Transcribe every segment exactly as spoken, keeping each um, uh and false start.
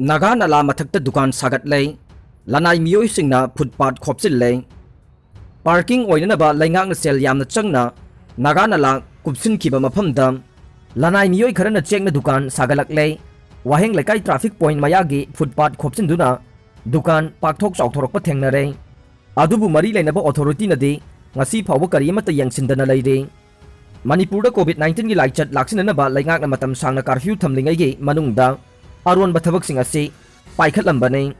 ꯅꯥꯒꯥ ꯅꯂꯥ ꯃꯊꯛꯇ ꯗꯨꯀꯥꯟ ꯁꯥꯒꯠꯂꯦ꯫ ꯂꯅꯥꯏ ꯃꯤꯑꯣꯏꯁꯤꯡꯅ ꯐꯨꯠꯄꯥꯠ ꯈꯣꯞꯆꯤꯜꯂꯦ꯫ ꯄꯥꯔꯀꯤꯡ ꯑꯣꯏꯅꯅꯕ ꯂꯩꯉꯥꯛꯅ ꯁꯦꯜ ꯌꯥꯝꯅ ꯆꯪꯅ ꯅꯥꯒꯥ ꯅꯂꯥ ꯀꯨꯞꯁꯤꯟꯈꯤꯕ ꯃꯐꯝꯗ ꯂꯅꯥꯏ ꯃꯤꯑꯣꯏ ꯈꯔꯅ ꯆꯦꯛꯅ ꯗꯨꯀꯥꯟ ꯁꯥꯒꯠꯂꯛꯂꯦ꯫ ꯋꯥꯍꯦꯡ ꯂꯩꯀꯥꯏ ꯇ꯭ꯔꯥꯐꯤꯛ ꯄꯣꯏꯟꯠ ꯃꯌꯥꯒꯤ ꯐꯨꯠꯄꯥꯠ ꯈꯣꯞꯆꯤꯟꯗꯨꯅ ꯗꯨꯀꯥꯟ ꯄꯥꯛꯊꯣꯛ ꯆꯥꯎꯊꯣꯔꯛꯄ ꯊꯦꯡꯅꯔꯦ꯫ ꯑꯗꯨꯕꯨ ꯃꯔꯤ ꯂꯩꯅꯕ ꯑꯣꯊꯣꯔꯤꯇꯤꯅꯗꯤ ꯉꯁꯤ ꯐꯥꯎꯕ ꯀꯔꯤ ꯑꯃꯠꯇ ꯌꯦꯡꯁꯤꯟꯗꯅ ꯂꯩꯔꯤ꯫ ꯃꯅꯤꯄꯨꯔꯗ ꯀꯣꯚꯤꯗ ꯅꯥꯏꯟꯇꯤꯟꯒꯤ ꯂꯥꯏꯆꯠ ꯂꯥꯛꯁꯤꯟꯅꯅꯕ ꯂꯩꯉꯥꯛꯅ ꯃꯇꯝ ꯁꯥꯡꯅ ꯀꯥꯔꯐ꯭ꯌꯨ ꯊꯝꯂꯤꯉꯩꯒꯤ ꯃꯅꯨꯡꯗ ꯑꯔꯣꯟꯕ ꯊꯕꯛꯁꯤꯡ ꯑꯁꯤ ꯄꯥꯏꯈꯠꯂꯝꯕꯅꯤ꯫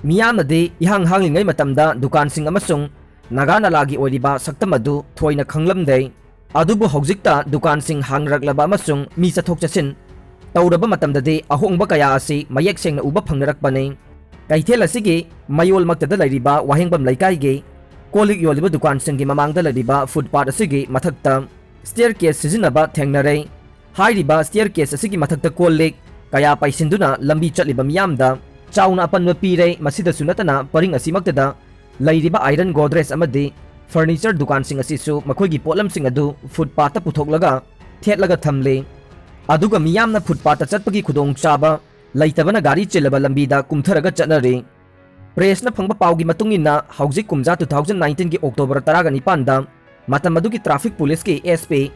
ꯃꯤꯌꯥꯝꯅꯗꯤ ꯏꯍꯥꯡ ꯍꯥꯡꯂꯤꯉꯩ ꯃꯇꯝꯗ ꯗꯨꯀꯥꯟꯁꯤꯡ ꯑꯃꯁꯨꯡ ꯅꯥꯒꯥ ꯅꯂꯥꯒꯤ ꯑꯣꯏꯔꯤꯕ ꯁꯛꯇꯝ ꯑꯗꯨ ꯊꯣꯏꯅ ꯈꯪꯂꯝꯗꯦ꯫ ꯑꯗꯨꯕꯨ ꯍꯧꯖꯤꯛꯇ ꯗꯨꯀꯥꯟꯁꯤꯡ ꯍꯥꯡꯅꯔꯛꯂꯕ ꯑꯃꯁꯨꯡ ꯃꯤ ꯆꯠꯊꯣꯛ ꯆꯠꯁꯤꯟ ꯇꯧꯔꯕ ꯃꯇꯝꯗꯗꯤ ꯑꯍꯣꯡꯕ ꯀꯌꯥ ꯑꯁꯤ ꯃꯌꯦꯛ ꯁꯦꯡꯅ ꯎꯕ ꯐꯪꯅꯔꯛꯄꯅꯤ꯫ ꯀꯩꯊꯦꯜ ꯑꯁꯤꯒꯤ ꯃꯌꯣꯜꯃꯛꯇꯗ ꯂꯩꯔꯤꯕ ꯋꯥꯍꯦꯡꯕꯝ ꯂꯩꯀꯥꯏꯒꯤ ꯀꯣꯜ ꯂꯤꯛ ꯌꯣꯜꯂꯤꯕ ꯗꯨꯀꯥꯟꯁꯤꯡꯒꯤ ꯃꯃꯥꯡꯗ ꯂꯩꯔꯤꯕ ꯐꯨꯠꯄꯥꯠ ꯑꯁꯤꯒꯤ ꯃꯊꯛꯇ ꯁ꯭ꯇꯦꯌꯔ ꯀꯦꯁ ꯁꯤꯖꯤꯟꯅꯕ ꯊꯦꯡꯅꯔꯦ꯫ ꯍꯥꯏꯔꯤꯕ ꯁ꯭ꯇꯦꯌꯔ ꯀꯦꯁ ꯑꯁꯤꯒꯤ ꯃꯊꯛꯇ ꯀꯣꯜ ꯂꯤꯛ ꯀꯌꯥ ꯄꯩꯁꯤꯟꯗꯨꯅ ꯂꯝꯕꯤ ꯆꯠꯂꯤꯕ ꯃꯤꯌꯥꯝꯗ ꯆꯥꯎꯅ ꯑꯄꯟꯕ ꯄꯤꯔꯦ꯫ ꯃꯁꯤꯗꯁꯨ ꯅꯠꯇꯅ ꯄꯔꯤꯡ ꯑꯁꯤꯃꯛꯇꯗ ꯂꯩꯔꯤꯕ ꯑꯥꯏꯔꯟ ꯒꯣꯗ꯭ꯔꯦꯖ ꯑꯃꯗꯤ ꯐꯔꯅꯤꯆꯔ ꯗꯨꯀꯥꯟꯁꯤꯡ ꯑꯁꯤꯁꯨ ꯃꯈꯣꯏꯒꯤ ꯄꯣꯠꯂꯝꯁꯤꯡ ꯑꯗꯨ ꯐꯨꯠꯄꯥꯠꯇ ꯄꯨꯊꯣꯛꯂꯒ ꯊꯦꯠꯂꯒ ꯊꯝꯂꯤ꯫ ꯑꯗꯨꯒ ꯃꯤꯌꯥꯝꯅ ꯐꯨꯠꯄꯥꯠꯇ ꯆꯠꯄꯒꯤ ꯈꯨꯗꯣꯡꯆꯥꯕ ꯂꯩꯇꯕꯅ ꯒꯥꯔꯤ ꯆꯦꯜꯂꯕ ꯂꯝꯕꯤꯗ ꯀꯨꯝꯊꯔꯒ ꯆꯠꯅꯔꯤ꯫ ꯄ꯭ꯔꯦꯁꯅ ꯐꯪꯕ ꯄꯥꯎꯒꯤ ꯃꯇꯨꯡ ꯏꯟꯅ ꯍꯧꯖꯤꯛ ꯀꯨꯝꯖꯥ two thousand nineteenꯒꯤ ꯑꯣꯛꯇꯣꯕꯔ ꯇꯔꯥꯒ ꯅꯤꯄꯥꯟꯗ ꯃꯇꯝ ꯑꯗꯨꯒꯤ ꯇ꯭ꯔꯥꯐꯤꯛ ꯄꯨꯂꯤꯁꯀꯤ SP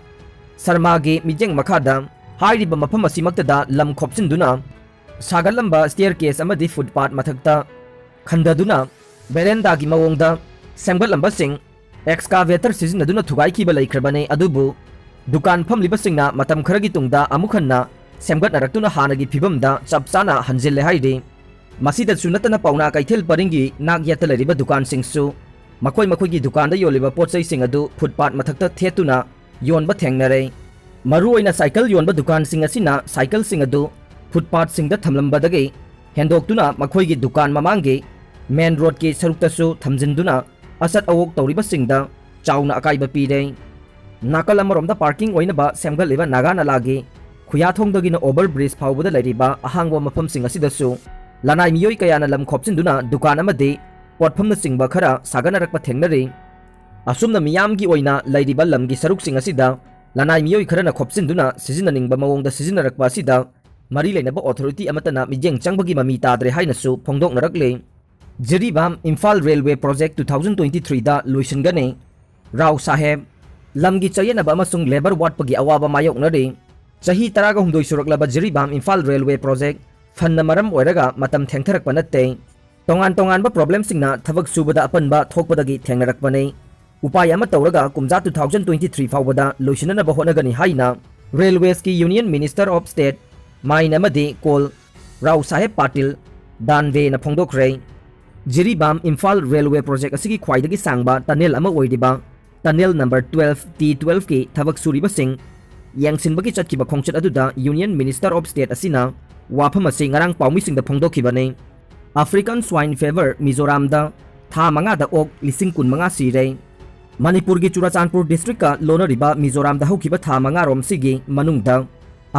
ꯁꯔꯃꯥꯒꯤ ꯃꯤꯠꯌꯦꯡ ꯃꯈꯥꯗ ꯍꯥꯏꯔꯤꯕ ꯃꯐꯝ ꯑꯁꯤꯃꯛꯇꯗ ꯂꯝ ꯈꯣꯞꯆꯤꯟꯗꯨꯅ ꯁꯥꯒꯠꯂꯝꯕ ꯁ꯭ꯇꯦꯌꯔ ꯀꯦꯁ ꯑꯃꯗꯤ ꯐꯨꯠꯄꯥꯠ ꯃꯊꯛꯇ ꯈꯟꯊꯗꯨꯅ ꯕꯦꯔꯦꯟꯗꯥꯒꯤ ꯃꯑꯣꯡꯗ ꯁꯦꯝꯒꯠꯂꯝꯕꯁꯤꯡ ꯑꯦꯛꯁꯀꯥꯚꯦꯇꯔ ꯁꯤꯖꯤꯟꯅꯗꯨꯅ ꯊꯨꯒꯥꯏꯈꯤꯕ ꯂꯩꯈ꯭ꯔꯕꯅꯤ꯫ ꯑꯗꯨꯕꯨ ꯗꯨꯀꯥꯟ ꯐꯝꯂꯤꯕꯁꯤꯡꯅ ꯃꯇꯝ ꯈꯔꯒꯤ ꯇꯨꯡꯗ ꯑꯃꯨꯛ ꯍꯟꯅ ꯁꯦꯝꯒꯠꯅꯔꯛꯇꯨꯅ ꯍꯥꯟꯅꯒꯤ ꯐꯤꯕꯝꯗ ꯆꯞ ꯆꯥꯅ ꯍꯟꯖꯤꯜꯂꯦ ꯍꯥꯏꯔꯤ꯫ ꯃꯁꯤꯗꯁꯨ ꯅꯠꯇꯅ ꯄꯥꯎꯅꯥ ꯀꯩꯊꯦꯜ ꯄꯔꯤꯡꯒꯤ ꯅꯥꯛ ꯌꯦꯠꯇ ꯂꯩꯔꯤꯕ ꯗꯨꯀꯥꯟꯁꯤꯡꯁꯨ ꯃꯈꯣꯏ ꯃꯈꯣꯏꯒꯤ ꯗꯨꯀꯥꯟꯗ ꯌꯣꯜꯂꯤꯕ ꯄꯣꯠ ꯆꯩꯁꯤꯡ ꯑꯗꯨ ꯐꯨꯠꯄꯥꯠ ꯃꯊꯛꯇ ꯊꯦꯠꯇꯨꯅ ꯌꯣꯟꯕ ꯊꯦꯡꯅꯔꯦ꯫ ꯃꯔꯨꯑꯣꯏꯅ ꯁꯥꯏꯀꯜ ꯌꯣꯟꯕ ꯗꯨꯀꯥꯟꯁꯤꯡ ꯑꯁꯤꯅ ꯁꯥꯏꯀꯜꯁꯤꯡ ꯑꯗꯨ ꯐꯨꯠꯄꯥꯠꯁꯤꯡꯗ ꯊꯝꯂꯝꯕꯗꯒꯤ ꯍꯦꯟꯗꯣꯛꯇꯨꯅ ꯃꯈꯣꯏꯒꯤ ꯗꯨꯀꯥꯟ ꯃꯃꯥꯡꯒꯤ ꯃꯦꯟ ꯔꯣꯗꯀꯤ ꯁꯔꯨꯛꯇꯁꯨ ꯊꯝꯖꯤꯟꯗꯨꯅ ꯑꯆꯠ ꯑꯋꯣꯛ ꯇꯧꯔꯤꯕꯁꯤꯡꯗ ꯆꯥꯎꯅ ꯑꯀꯥꯏꯕ ꯄꯤꯔꯦ꯫ ꯅꯥꯀꯜ ꯑꯃꯔꯣꯝꯗ ꯄꯥꯔꯀꯤꯡ ꯑꯣꯏꯅꯕ ꯁꯦꯝꯒꯠꯂꯤꯕ ꯅꯥꯒꯥ ꯅꯂꯥꯒꯤ ꯈꯨꯌꯥꯊꯣꯡꯗꯒꯤꯅ ꯑꯣꯚꯔ ꯕ꯭ꯔꯤꯖ ꯐꯥꯎꯕꯗ ꯂꯩꯔꯤꯕ ꯑꯍꯥꯡꯕ ꯃꯐꯝꯁꯤꯡ ꯑꯁꯤꯗꯁꯨ ꯂꯅꯥꯏ ꯃꯤꯑꯣꯏ ꯀꯌꯥꯅ ꯂꯝ ꯈꯣꯞꯆꯤꯟꯗꯨꯅ ꯗꯨꯀꯥꯟ ꯑꯃꯗꯤ ꯄꯣꯠꯐꯝꯅꯆꯤꯡꯕ ꯈꯔ ꯁꯥꯒꯠꯅꯔꯛꯄ ꯊꯦꯡꯅꯔꯤ꯫ ꯑꯁꯨꯝꯅ ꯃꯤꯌꯥꯝꯒꯤ ꯑꯣꯏꯅ ꯂꯩꯔꯤꯕ ꯂꯝꯒꯤ ꯁꯔꯨꯛꯁꯤꯡ ꯑꯁꯤꯗ ꯂꯅꯥꯏ ꯃꯤꯑꯣꯏ ꯈꯔꯅ ꯈꯣꯞꯆꯤꯟꯗꯨꯅ ꯁꯤꯖꯤꯟꯅꯅꯤꯡꯕ ꯃꯑꯣꯡꯗ ꯁꯤꯖꯤꯟꯅꯔꯛꯄ ꯑꯁꯤꯗ ꯃꯔꯤ ꯂꯩꯅꯕ ꯑꯣꯊꯣꯔꯤꯇꯤ ꯑꯃꯠꯇꯅ ꯃꯤꯠꯌꯦꯡ ꯆꯪꯕꯒꯤ ꯃꯃꯤ ꯇꯥꯗ꯭ꯔꯦ ꯍꯥꯏꯅꯁꯨ ꯐꯣꯡꯗꯣꯛꯅꯔꯛꯂꯤ꯫ Jiribam Imphal railway project two thousand twenty three ꯗ ꯂꯣꯏꯁꯤꯟꯒꯅꯤ꯫ ꯔꯥꯎ ꯁꯥꯍꯦꯕ, ꯂꯝꯒꯤ ꯆꯌꯦꯠꯅꯕ ꯑꯃꯁꯨꯡ ꯂꯦꯕꯔ ꯋꯥꯠꯄꯒꯤ ꯑꯋꯥꯕ ꯃꯥꯌꯣꯛꯅꯔꯤ꯫ ꯆꯍꯤ ꯇꯔꯥꯒ ꯍꯨꯝꯗꯣꯏ ꯁꯨꯔꯛꯂꯕ ꯖꯤꯔꯤꯕꯥꯝ ꯏꯝꯐꯥꯜ ꯔꯦꯜꯋꯦ ꯄ꯭ꯔꯣꯖꯦꯛ ꯐꯟꯅ ꯃꯔꯝ ꯑꯣꯏꯔꯒ ꯃꯇꯝ ꯊꯦꯡꯊꯔꯛꯄ ꯅꯠꯇꯦ꯫ ꯇꯣꯉꯥꯟ ꯇꯣꯉꯥꯟꯕ ꯄ꯭ꯔꯣꯕ꯭ꯂꯦꯝꯁꯤꯡꯅ ꯊꯕꯛ ꯁꯨꯕꯗ ꯑꯄꯟꯕ ꯊꯣꯛꯄꯗꯒꯤ ꯊꯦꯡꯅꯔꯛꯄꯅꯤ꯫ ꯎꯄꯥꯏ ꯑꯃ ꯇꯧꯔꯒ ꯀꯨꯝꯖꯥ two thousand twenty three ꯐꯥꯎꯕꯗ ꯂꯣꯏꯁꯤꯟꯅꯅꯕ ꯍꯣꯠꯅꯒꯅꯤ ꯍꯥꯏꯅ ꯔꯦꯜꯋꯦꯁꯀꯤ union minister of state mine ꯑꯃꯗꯤ ꯀꯣꯜ ꯔꯥꯎ ꯁꯥꯍꯦꯕ ꯄꯥꯇꯤꯜ ꯗꯥꯟꯚꯦꯅ ꯐꯣꯡꯗꯣꯛꯈ꯭ꯔꯦ꯫ ꯖꯤꯔꯤꯕꯥꯝ ꯏꯝꯐꯥꯜ ꯔꯦꯜꯋꯦ ꯄ꯭ꯔꯣꯖꯦꯛ ꯑꯁꯤꯒꯤ ꯈ꯭ꯋꯥꯏꯗꯒꯤ ꯁꯥꯡꯕ ꯇꯅꯦꯜ ꯑꯃ ꯑꯣꯏꯔꯤꯕ tunnel number twelve T twelve ꯀꯤ ꯊꯕꯛ ꯁꯨꯔꯤꯕꯁꯤꯡ ꯌꯦꯡꯁꯤꯟꯕꯒꯤ ꯆꯠꯈꯤꯕ ꯈꯣꯡꯆꯠ ꯑꯗꯨꯗ ꯌꯨꯅꯤꯌꯟ ꯃꯤꯅꯤꯁꯇꯔ ꯑꯣꯐ ꯁ꯭ꯇꯦꯠ ꯑꯁꯤꯅ ꯋꯥꯐꯝ ꯑꯁꯤ ꯉꯔꯥꯡ ꯄꯥꯎꯃꯤꯁꯤꯡꯗ ꯐꯣꯡꯗꯣꯛꯈꯤꯕꯅꯤ꯫ ꯑꯐ꯭ꯔꯤꯀꯥꯟ ꯁ꯭ꯋꯥꯏꯟ ꯐꯤꯚꯔ ꯃꯤꯖꯣꯔꯥꯝꯗ ꯊꯥ ꯃꯉꯥꯗ ꯑꯣꯛ ꯂꯤꯁꯤꯡ ꯀꯨꯟꯃꯉꯥ ꯁꯤꯔꯦ꯫ ꯃꯅꯤꯄꯨꯔꯒꯤ ꯆꯨꯔꯥꯆꯥꯟꯄꯨꯔ ꯗꯤꯁꯇ꯭ꯔꯤꯛꯀ ꯂꯣꯟꯅꯔꯤꯕ ꯃꯤꯖꯣꯔꯥꯝꯗ ꯍꯧꯈꯤꯕ ꯊꯥ ꯃꯉꯥꯔꯣꯝꯁꯤꯒꯤ ꯃꯅꯨꯡꯗ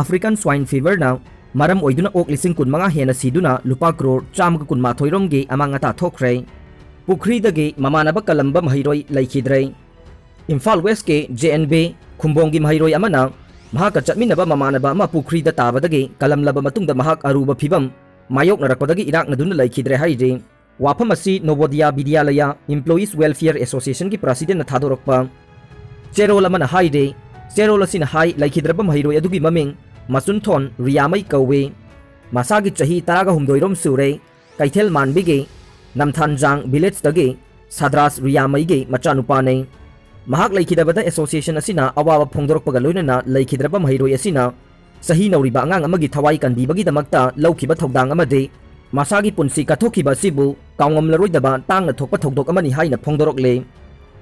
ꯑꯐ꯭ꯔꯤꯀꯥꯟ ꯁ꯭ꯋꯥꯏꯟ ꯐꯤꯚꯔꯅ ꯃꯔꯝ ꯑꯣꯏꯗꯨꯅ ꯑꯣꯛ ꯂꯤꯁꯤꯡ ꯀꯨꯟꯃꯉꯥ ꯍꯦꯟꯅ ꯁꯤꯗꯨꯅ ꯂꯨꯄꯥ ꯀ꯭ꯔꯣꯔ ꯆꯥꯝꯃꯒ ꯀꯨꯟꯃꯥꯊꯣꯏ ꯔꯣꯝꯒꯤ ꯑꯃꯥꯡ ꯑꯇꯥ ꯊꯣꯛꯈ꯭ꯔꯦ꯫ ꯄꯨꯈ꯭ꯔꯤꯗꯒꯤ ꯃꯃꯥꯟꯅꯕ ꯀꯜꯂꯝꯕ ꯃꯍꯩꯔꯣꯏ ꯂꯩꯈꯤꯗ꯭ꯔꯦ꯫ ꯏꯝꯐꯥꯜ ꯋꯦꯁꯀꯤ J N V ꯈꯨꯝꯕꯣꯡꯒꯤ ꯃꯍꯩꯔꯣꯏ ꯑꯃꯅ ꯃꯍꯥꯛꯀ ꯆꯠꯃꯤꯟꯅꯕ ꯃꯃꯥꯟꯅꯕ ꯑꯃ ꯄꯨꯈ꯭ꯔꯤꯗ ꯇꯥꯕꯗꯒꯤ ꯀꯜꯂꯝꯂꯕ ꯃꯇꯨꯡꯗ ꯃꯍꯥꯛ ꯑꯔꯨꯕ ꯐꯤꯚꯝ ꯃꯥꯌꯣꯛꯅꯔꯛꯄꯗꯒꯤ ꯏꯔꯥꯛꯅꯗꯨꯅ ꯂꯩꯈꯤꯗ꯭ꯔꯦ ꯍꯥꯏꯔꯤ꯫ ꯋꯥꯐꯝ ꯑꯁꯤ ꯅꯣꯕꯣꯗꯤꯌꯥ ꯕꯤꯗ꯭ꯌꯥꯂꯌꯥ ꯏꯝꯄ꯭ꯂꯣꯌꯤꯁ ꯋꯦꯜꯐꯤꯌꯔ ꯑꯦꯁꯣꯁꯤꯌꯦꯁꯟꯒꯤ ꯄ꯭ꯔꯁꯤꯗꯦꯟꯠꯅ ꯊꯥꯗꯣꯔꯛꯄ ꯆꯦꯔꯣꯜ ꯑꯃꯅ ꯍꯥꯏꯔꯤ꯫ ꯆꯦꯔꯣꯜ ꯑꯁꯤꯅ ꯍꯥꯏ, ꯂꯩꯈꯤꯗ꯭ꯔꯕ ꯃꯍꯩꯔꯣꯏ ꯑꯗꯨꯒꯤ ꯃꯃꯤꯡ ꯃꯆꯨꯟꯊꯣꯟ ꯔꯤꯌꯥꯃꯩ ꯀꯧꯏ꯫ ꯃꯁꯥꯒꯤ ꯆꯍꯤ ꯇꯔꯥꯒ ꯍꯨꯝꯗꯣꯏ ꯔꯣꯝ ꯁꯨꯔꯦ꯫ ꯀꯩꯊꯦꯜ ꯃꯥꯟꯕꯤꯒꯤ ꯅꯝꯊꯥꯟꯖꯥꯡ ꯚꯤꯂꯦꯖꯇꯒꯤ ꯁꯗ꯭ꯔꯥꯁ ꯔꯤꯌꯥꯃꯩꯒꯤ ꯃꯆꯥꯅꯨꯄꯥꯅꯤ꯫ ꯃꯍꯥꯛ ꯂꯩꯈꯤꯗꯕꯗ ꯑꯦꯁꯣꯁꯤꯌꯦꯁꯟ ꯑꯁꯤꯅ ꯑꯋꯥꯕ ꯐꯣꯡꯗꯣꯔꯛꯄꯒ ꯂꯣꯏꯅꯅ ꯂꯩꯈꯤꯗ꯭ꯔꯕ ꯃꯍꯩꯔꯣꯏ ꯑꯁꯤꯅ ꯆꯍꯤ ꯅꯧꯔꯤꯕ ꯑꯉꯥꯡ ꯑꯃꯒꯤ ꯊꯋꯥꯏ ꯀꯟꯕꯤꯕꯒꯤꯗꯃꯛꯇ ꯂꯧꯈꯤꯕ ꯊꯧꯗꯥꯡ ꯑꯃꯗꯤ ꯃꯁꯥꯒꯤ ꯄꯨꯟꯁꯤ ꯀꯠꯊꯣꯛꯈꯤꯕ ꯑꯁꯤꯕꯨ ꯀꯥꯎꯉꯝꯂꯔꯣꯏꯗꯕ ꯇꯥꯡꯅ ꯊꯣꯛꯄ ꯊꯧꯗꯣꯛ ꯑꯃꯅꯤ ꯍꯥꯏꯅ ꯐꯣꯡꯗꯣꯔꯛꯂꯦ꯫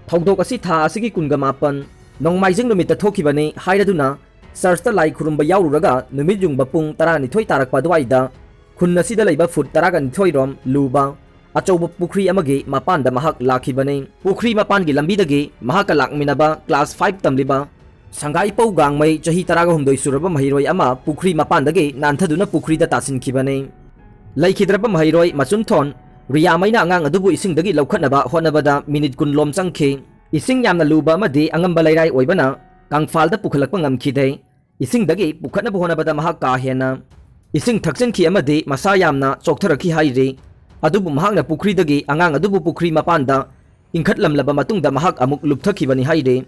ꯊꯧꯗꯣꯛ ꯑꯁꯤ ꯊꯥ ꯑꯁꯤꯒꯤ ꯀꯨꯟꯒ ꯃꯥꯄꯟ ꯅꯣꯡꯃꯥꯏꯖꯤꯡ ꯅꯨꯃꯤꯠꯇ ꯊꯣꯛꯈꯤꯕꯅꯤ ꯍꯥꯏꯔꯗꯨꯅ ꯆꯔꯆꯇ ꯂꯥꯏ ꯈꯨꯔꯨꯝꯕ ꯌꯥꯎꯔꯨꯔꯒ ꯅꯨꯃꯤꯠ ꯌꯨꯡꯕ ꯄꯨꯡ ꯇꯔꯥꯅꯤꯊꯣꯏ ꯇꯥꯔꯛꯄ ꯑꯗꯨꯋꯥꯏꯗ ꯈꯨꯟ ꯑꯁꯤꯗ ꯂꯩꯕ ꯐꯨꯠ ꯇꯔꯥꯒ ꯅꯤꯊꯣꯏ ꯔꯣꯝ ꯂꯨꯕ ꯑꯆꯧꯕ ꯄꯨꯈ꯭ꯔꯤ ꯑꯃꯒꯤ ꯃꯄꯥꯟꯗ ꯃꯍꯥꯛ ꯂꯥꯛꯈꯤꯕꯅꯤ꯫ ꯄꯨꯈ꯭ꯔꯤ ꯃꯄꯥꯟꯒꯤ ꯂꯝꯕꯤꯗꯒꯤ ꯃꯍꯥꯛꯀ ꯂꯥꯛꯃꯤꯟꯅꯕ class five ꯇꯝꯂꯤꯕ ꯁꯪꯒꯥꯏꯄꯧ ꯒꯥꯡꯃꯩ, ꯆꯍꯤ ꯇꯔꯥꯒ ꯍꯨꯝꯗꯣꯏ ꯁꯨꯔꯕ ꯃꯍꯩꯔꯣꯏ ꯑꯃ ꯄꯨꯈ꯭ꯔꯤ ꯃꯄꯥꯟꯗꯒꯤ ꯅꯥꯟꯊꯗꯨꯅ ꯄꯨꯈ꯭ꯔꯤꯗ ꯇꯥꯁꯤꯟꯈꯤꯕꯅꯤ꯫ ꯂꯩꯈꯤꯗ꯭ꯔꯕ ꯃꯍꯩꯔꯣꯏ ꯃꯆꯨꯟꯊꯣꯟ ꯔꯤꯌꯥꯃꯩꯅ ꯑꯉꯥꯡ ꯑꯗꯨꯕꯨ ꯏꯁꯤꯡꯗꯒꯤ ꯂꯧꯈꯠꯅꯕ ꯍꯣꯠꯅꯕꯗ ꯃꯤꯅꯤꯠ ꯀꯨꯟ ꯂꯣꯝ ꯆꯪꯈꯤ꯫ ꯏꯁꯤꯡ ꯌꯥꯝꯅ ꯂꯨꯕ ꯑꯃꯗꯤ ꯑꯉꯝꯕ ꯂꯩꯔꯥꯏ ꯑꯣꯏꯕꯅ ꯀꯪꯐꯥꯜꯗ ꯄꯨꯈꯠꯂꯛꯄ ꯉꯝꯈꯤꯗꯦ꯫ ꯏꯁꯤꯡꯗꯒꯤ ꯄꯨꯈꯠꯅꯕ ꯍꯣꯠꯅꯕꯗ ꯃꯍꯥꯛ ꯀꯥ ꯍꯦꯟꯅ ꯏꯁꯤꯡ ꯊꯛꯆꯤꯟꯈꯤ ꯑꯃꯗꯤ ꯃꯁꯥ ꯌꯥꯝꯅ ꯆꯣꯛꯊꯔꯛꯈꯤ ꯍꯥꯏꯔꯤ꯫ ꯑꯗꯨꯕꯨ ꯃꯍꯥꯛꯅ ꯄꯨꯈ꯭ꯔꯤꯗꯒꯤ ꯑꯉꯥꯡ ꯑꯗꯨꯕꯨ ꯄꯨꯈ꯭ꯔꯤ ꯃꯄꯥꯟꯗ ꯏꯟꯈꯠꯂꯝꯂꯕ ꯃꯇꯨꯡꯗ ꯃꯍꯥꯛ ꯑꯃꯨꯛ ꯂꯨꯞꯊꯈꯤꯕꯅꯤ ꯍꯥꯏꯔꯤ꯫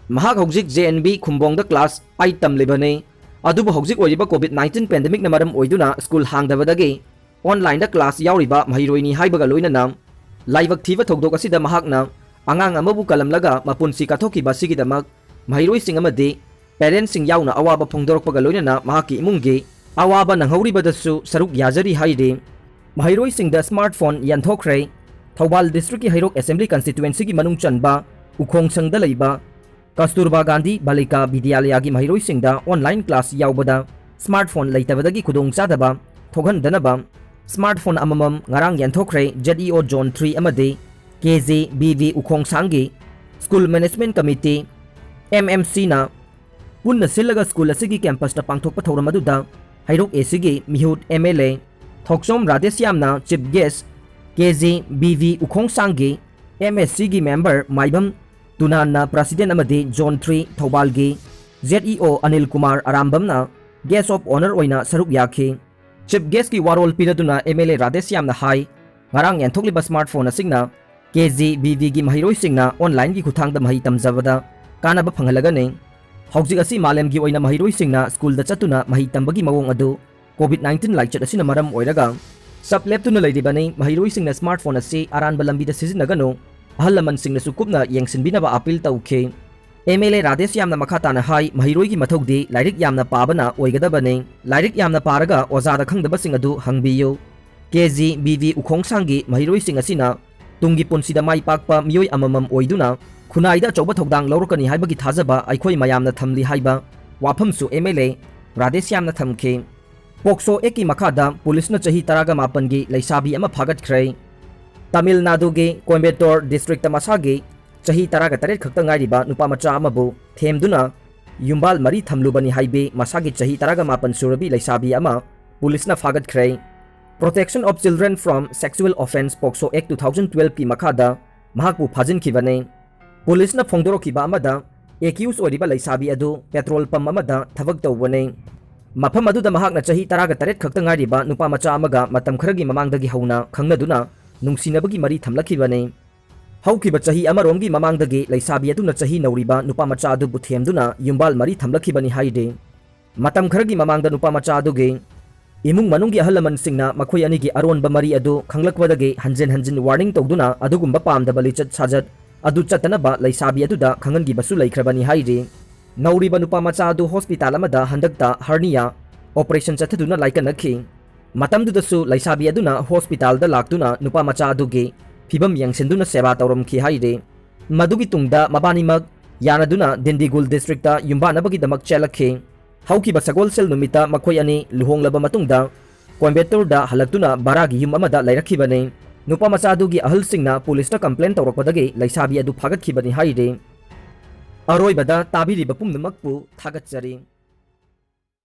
ꯃꯍꯥꯛ ꯍꯧꯖꯤꯛ J N V ꯈꯨꯝꯕꯣꯡꯗ class eight ꯇꯝꯂꯤꯕꯅꯤ꯫ ꯑꯗꯨꯕꯨ ꯍꯧꯖꯤꯛ ꯑꯣꯏꯔꯤꯕ COVID nineteen pandemic ꯅ ꯃꯔꯝ ꯑꯣꯏꯗꯨꯅ school ꯍꯥꯡꯗꯕꯗꯒꯤ online ꯗ class ꯌꯥꯎꯔꯤꯕ ꯃꯍꯩꯔꯣꯏꯅꯤ ꯍꯥꯏꯕꯒ ꯂꯣꯏꯅꯅ ꯂꯥꯏꯕꯛ ꯊꯤꯕ ꯊꯧꯗꯣꯛ ꯑꯁꯤꯗ ꯃꯍꯥꯛꯅ ꯑꯉꯥꯡ ꯑꯃꯕꯨ ꯀꯜꯂꯝꯂꯒ ꯃꯄꯨꯟꯁꯤ ꯀꯠꯊꯣꯛꯈꯤꯕ ꯑꯁꯤꯒꯤꯗꯃꯛ ꯃꯍꯩꯔꯣꯏꯁꯤꯡ ꯑꯃꯗꯤ parents ꯁꯤꯡ ꯌꯥꯎꯅ ꯑꯋꯥꯕ ꯐꯣꯡꯗꯣꯔꯛꯄꯒ ꯂꯣꯏꯅꯅ ꯃꯍꯥꯛꯀꯤ ꯏꯃꯨꯡꯒꯤ ꯑꯋꯥꯕ ꯅꯪꯍꯧꯔꯤꯕꯗꯁꯨ ꯁꯔꯨꯛ ꯌꯥꯖꯔꯤ ꯍꯥꯏꯔꯤ꯫ ꯃꯍꯩꯔꯣꯏꯁꯤꯡꯗ smartphone ꯌꯦꯟꯊꯣꯛꯈ꯭ꯔꯦ꯫ ꯊꯧꯕꯥꯜ district ꯀꯤ ꯍꯩꯔꯣꯛ Assembly Constituency ꯒꯤ ꯃꯅꯨꯡ ꯆꯟꯕ ꯎꯈꯣꯡꯁꯪꯗ ꯂꯩꯕ ꯀꯁꯇꯨꯔꯕꯥ ꯒꯥꯟꯙꯤ ꯕꯥꯂꯤꯀꯥ ꯕꯤꯗ꯭ꯌꯥꯂꯌꯥꯒꯤ ꯃꯍꯩꯔꯣꯏꯁꯤꯡꯗ online class ꯌꯥꯎꯕꯗ smartphone ꯂꯩꯇꯕꯗꯒꯤ ꯈꯨꯗꯣꯡꯆꯥꯗꯕ ꯊꯣꯛꯍꯟꯗꯅꯕ smartphone ꯑꯃꯃꯝ ꯉꯔꯥꯡ ꯌꯦꯟꯊꯣꯛꯈ꯭ꯔꯦ꯫ Z E O Zone three ꯑꯃꯗꯤ K J B V ꯎꯈꯣꯡꯁꯥꯡꯒꯤ School Management Committee, M M C ꯅ ꯄꯨꯟꯅ ꯁꯤꯜꯂꯒ school ꯑꯁꯤꯒꯤ campus ꯇ ꯄꯥꯡꯊꯣꯛꯄ ꯊꯧꯔꯝ ꯑꯗꯨꯗ ꯍꯩꯔꯣꯛ A C ꯒꯤ ꯃꯤꯍꯨꯠ M L A Thokchom ꯔꯥꯙꯦꯁ꯭ꯌꯥꯝꯅ chief guest, K J B V ꯎꯈꯣꯡꯁꯥꯡꯒꯤ M S C ꯒꯤ member ꯃꯥꯏꯕꯝ ꯇꯨꯅꯥꯟꯅ president ꯑꯃꯗꯤ Zone three ꯊꯧꯕꯥꯜꯒꯤ Z E O Anil Kumar ꯑꯔꯥꯝꯕꯝꯅ guest of honour ꯑꯣꯏꯅ ꯁꯔꯨꯛ ꯌꯥꯈꯤ꯫ Chief guest ꯀꯤ ꯋꯥꯔꯣꯜ ꯄꯤꯔꯗꯨꯅ M L A ꯔꯥꯙꯦꯁ꯭ꯌꯥꯝꯅ ꯍꯥꯏ, ꯉꯔꯥꯡ ꯌꯦꯟꯊꯣꯛꯂꯤꯕ smartphone ꯑꯁꯤꯅ K J B V ꯒꯤ ꯃꯍꯩꯔꯣꯏꯁꯤꯡꯅ online ꯒꯤ ꯈꯨꯠꯊꯥꯡꯗ ꯃꯍꯩ ꯇꯝꯖꯕꯗ ꯀꯥꯟꯅꯕ ꯐꯪꯍꯜꯂꯒꯅꯤ꯫ ꯍꯧꯖꯤꯛ ꯑꯁꯤ ꯃꯥꯂꯦꯝꯒꯤ ꯑꯣꯏꯅ ꯃꯍꯩꯔꯣꯏꯁꯤꯡꯅ school ꯗ ꯆꯠꯇꯨꯅ ꯃꯍꯩ ꯇꯝꯕꯒꯤ ꯃꯑꯣꯡ ꯑꯗꯨ COVID nineteen ꯂꯥꯏꯆꯠ ꯑꯁꯤꯅ ꯃꯔꯝ ꯑꯣꯏꯔꯒ ꯆꯞ ꯂꯦꯞꯇꯨꯅ ꯂꯩꯔꯤꯕꯅꯤ꯫ ꯃꯍꯩꯔꯣꯏꯁꯤꯡꯅ smartphone ꯑꯁꯤ ꯑꯔꯥꯟꯕ ꯂꯝꯕꯤꯗ ꯁꯤꯖꯤꯟꯅꯒꯅꯨ, ꯑꯍꯜ ꯂꯃꯟꯁꯤꯡꯅꯁꯨ ꯀꯨꯞꯅ ꯌꯦꯡꯁꯤꯟꯕꯤꯅꯕ appeal ꯇꯧꯈꯤ꯫ M L A ꯔꯥꯙꯦꯁ꯭ꯌꯥꯝꯅ ꯃꯈꯥ ꯇꯥꯅ ꯍꯥꯏ, ꯃꯍꯩꯔꯣꯏꯒꯤ ꯃꯊꯧꯗꯤ ꯂꯥꯏꯔꯤꯛ ꯌꯥꯝꯅ ꯄꯥꯕꯅ ꯑꯣꯏꯒꯗꯕꯅꯤ꯫ ꯂꯥꯏꯔꯤꯛ ꯌꯥꯝꯅ ꯄꯥꯔꯒ ꯑꯣꯖꯥꯗ ꯈꯪꯗꯕꯁꯤꯡ ꯑꯗꯨ ꯍꯪꯕꯤꯌꯨ꯫ K J B V ꯎꯈꯣꯡꯁꯥꯡꯒꯤ ꯃꯍꯩꯔꯣꯏꯁꯤꯡ ꯑꯁꯤꯅ ꯇꯨꯡꯒꯤ ꯄꯨꯟꯁꯤꯗ ꯃꯥꯏ ꯄꯥꯛꯄ ꯃꯤꯑꯣꯏ ꯑꯃꯃꯝ ꯑꯣꯏꯗꯨꯅ ꯈꯨꯟꯅꯥꯏꯗ ꯑꯆꯧꯕ ꯊꯧꯗꯥꯡ ꯂꯧꯔꯛꯀꯅꯤ ꯍꯥꯏꯕꯒꯤ ꯊꯥꯖꯕ ꯑꯩꯈꯣꯏ ꯃꯌꯥꯝꯅ ꯊꯝꯂꯤ ꯍꯥꯏꯕ ꯋꯥꯐꯝꯁꯨ M L A ꯔꯥꯙꯦꯁ꯭ꯌꯥꯝꯅ ꯊꯝꯈꯤ꯫ POCSO Act ꯀꯤ ꯃꯈꯥꯗ ꯄꯨꯂꯤꯁꯅ ꯆꯍꯤ ꯇꯔꯥꯒ ꯃꯥꯄꯟꯒꯤ ꯂꯩꯁꯥꯕꯤ ꯑꯃ ꯐꯥꯒꯠꯈ꯭ꯔꯦ꯫ ꯇꯥꯃꯤꯜ ꯅꯥꯗꯨꯒꯤ ꯀꯣꯏꯝꯕꯦꯇꯣꯔ district ꯇ ꯃꯁꯥꯒꯤ ꯆꯍꯤ ꯇꯔꯥꯒ ꯇꯔꯦꯠ ꯈꯛꯇ ꯉꯥꯏꯔꯤꯕ ꯅꯨꯄꯥ ꯃꯆꯥ ꯑꯃꯕꯨ ꯊꯦꯝꯗꯨꯅ ꯌꯨꯝꯕꯥꯜ ꯃꯔꯤ ꯊꯝꯂꯨꯕꯅꯤ ꯍꯥꯏꯕꯤ ꯃꯁꯥꯒꯤ ꯆꯍꯤ ꯇꯔꯥꯒ ꯃꯥꯄꯟ ꯁꯨꯔꯕꯤ ꯂꯩꯁꯥꯕꯤ ꯑꯃ ꯄꯨꯂꯤꯁꯅ ꯐꯥꯒꯠꯈ꯭ꯔꯦ꯫ Protection of Children from Sexual Offence POCSO Act two thousand twelve ꯀꯤ ꯃꯈꯥꯗ ꯃꯍꯥꯛꯄꯨ ꯐꯥꯖꯤꯟꯈꯤꯕꯅꯤ꯫ ꯄꯨꯂꯤꯁꯅ ꯐꯣꯡꯗꯣꯔꯛꯈꯤꯕ ꯑꯃꯗ, ꯑꯦꯀ꯭ꯌꯨꯁ ꯑꯣꯏꯔꯤꯕ ꯂꯩꯁꯥꯕꯤ ꯑꯗꯨ ꯄꯦꯇ꯭ꯔꯣꯜ ꯄꯝ ꯑꯃꯗ ꯊꯕꯛ ꯇꯧꯕꯅꯤ꯫ ꯃꯐꯝ ꯑꯗꯨꯗ ꯃꯍꯥꯛꯅ ꯆꯍꯤ ꯇꯔꯥꯒ ꯇꯔꯦꯠ ꯈꯛꯇ ꯉꯥꯏꯔꯤꯕ ꯅꯨꯄꯥ ꯃꯆꯥ ꯑꯃꯒ ꯃꯇꯝ ꯈꯔꯒꯤ ꯃꯃꯥꯡꯗꯒꯤ ꯍꯧꯅ ꯈꯪꯅꯗꯨꯅ ꯅꯨꯡꯁꯤꯅꯕꯒꯤ ꯃꯔꯤ ꯊꯝꯂꯛꯈꯤꯕꯅꯤ꯫ ꯍꯧꯈꯤꯕ ꯆꯍꯤ ꯑꯃꯔꯣꯝꯒꯤ ꯃꯃꯥꯡꯗꯒꯤ ꯂꯩꯁꯥꯕꯤ ꯑꯗꯨꯅ ꯆꯍꯤ ꯅꯧꯔꯤꯕ ꯅꯨꯄꯥ ꯃꯆꯥ ꯑꯗꯨꯕꯨ ꯊꯦꯝꯗꯨꯅ ꯌꯨꯝꯕꯥꯜ ꯃꯔꯤ ꯊꯝꯂꯛꯈꯤꯕꯅꯤ ꯍꯥꯏꯔꯤ꯫ ꯃꯇꯝ ꯈꯔꯒꯤ ꯃꯃꯥꯡꯗ ꯅꯨꯄꯥ ꯃꯆꯥ ꯑꯗꯨꯒꯤ ꯏꯃꯨꯡ ꯃꯅꯨꯡꯒꯤ ꯑꯍꯜ ꯂꯃꯟꯁꯤꯡꯅ ꯃꯈꯣꯏ ꯑꯅꯤꯒꯤ ꯑꯔꯣꯟꯕ ꯃꯔꯤ ꯑꯗꯨ ꯈꯪꯂꯛꯄꯗꯒꯤ ꯍꯟꯖꯤꯟ ꯍꯟꯖꯤꯟ ꯋꯥꯔꯅꯤꯡ ꯇꯧꯗꯨꯅ ꯑꯗꯨꯒꯨꯝꯕ ꯄꯥꯝꯗꯕ ꯂꯤꯆꯠ ꯁꯥꯖꯠ ꯑꯗꯨ ꯆꯠꯇꯅꯕ ꯂꯩꯁꯥꯕꯤ ꯑꯗꯨꯗ ꯈꯪꯍꯟꯈꯤꯕꯁꯨ ꯂꯩꯈ꯭ꯔꯕꯅꯤ ꯍꯥꯏꯔꯤ꯫ ꯅꯧꯔꯤꯕ ꯅꯨꯄꯥ ꯃꯆꯥ ꯑꯗꯨ ꯍꯣꯁꯄꯤꯇꯥꯜ ꯑꯃꯗ ꯍꯟꯗꯛꯇ ꯍꯔꯅꯤꯌꯥ ꯑꯣꯄꯔꯦꯁꯟ ꯆꯠꯊꯗꯨꯅ ꯂꯥꯏꯀꯠꯅꯈꯤ꯫ ꯃꯇꯝꯗꯨꯗꯁꯨ ꯂꯩꯁꯥꯕꯤ ꯑꯗꯨꯅ ꯍꯣꯁꯄꯤꯇꯥꯜꯗ ꯂꯥꯛꯇꯨꯅ ꯅꯨꯄꯥ ꯃꯆꯥ ꯑꯗꯨꯒꯤ ꯐꯤꯕꯝ ꯌꯦꯡꯁꯤꯟꯗꯨꯅ ꯁꯦꯕꯥ ꯇꯧꯔꯝꯈꯤ ꯍꯥꯏꯔꯤ꯫ ꯃꯗꯨꯒꯤ ꯇꯨꯡꯗ ꯃꯕꯥꯅꯤꯃꯛ ꯌꯥꯅꯗꯨꯅ ꯗꯤꯟꯗꯤꯒꯨꯜ ꯗꯤꯁꯇ꯭ꯔꯤꯛꯇ ꯌꯨꯝꯕꯥꯟꯅꯕꯒꯤꯗꯃꯛ ꯆꯦꯜꯂꯛꯈꯤ꯫ ꯍꯧꯈꯤꯕ ꯁꯒꯣꯜꯁꯦꯜ ꯅꯨꯃꯤꯠꯇ ꯃꯈꯣꯏ ꯑꯅꯤ ꯂꯨꯍꯣꯡꯂꯕ ꯃꯇꯨꯡꯗ ꯀꯣꯏꯝꯕꯦꯇꯨꯔꯗ ꯍꯜꯂꯛꯇꯨꯅ ꯚꯔꯥꯒꯤ ꯌꯨꯝ ꯑꯃꯗ ꯂꯩꯔꯛꯈꯤꯕꯅꯤ꯫ ꯅꯨꯄꯥ ꯃꯆꯥ ꯑꯗꯨꯒꯤ ꯑꯍꯜꯁꯤꯡꯅ ꯄꯨꯂꯤꯁꯇ ꯀꯝꯄ꯭ꯂꯦꯟ ꯇꯧꯔꯛꯄꯗꯒꯤ ꯂꯩꯁꯥꯕꯤ ꯑꯗꯨ ꯐꯥꯒꯠꯈꯤꯕꯅꯤ ꯍꯥꯏꯔꯤ꯫ ꯑꯔꯣꯏꯕꯗ ꯇꯥꯕꯤꯔꯤꯕ ꯄꯨꯝꯅꯃꯛꯄꯨ ꯊꯥꯒꯠꯆꯔꯤ꯫